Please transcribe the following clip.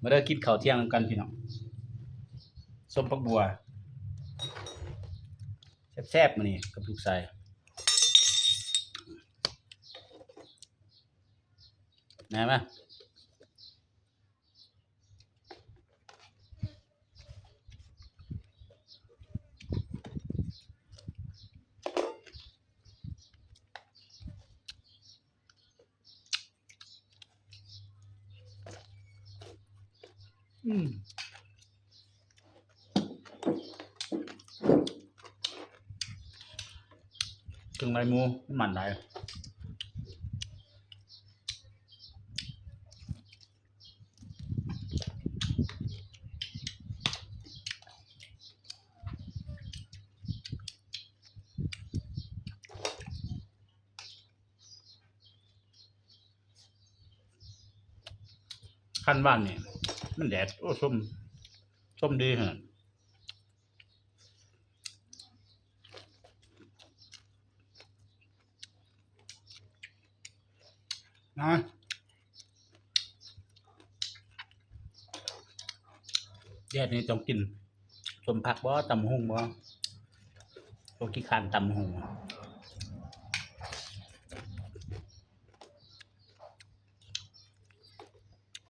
ມາເດີ ກິນເຂົ້າທ່ຽງນຳກັນພີ່ນ້ອງ ສົ້ມຜັກບົ່ວ ແຊບໆ ມື້ນີ້ກັບລູກຊາຍ ມາ ມາ. ອືມ ເຄື່ອງໃນໝູມັນຫຼາຍ. ຄັນຫວານນີ້ ມັນແດດ ໂອ້ ສົ້ມ ສົ້ມດີຂະໜາດ. ນະ ແດດນີ້ຕ້ອງກິນສົ້ມຜັກບໍ ຕຳບັກຫຸ່ງບໍ ບໍ່ຂີ້ຄ້ານຕຳບັກຫຸ່ງ.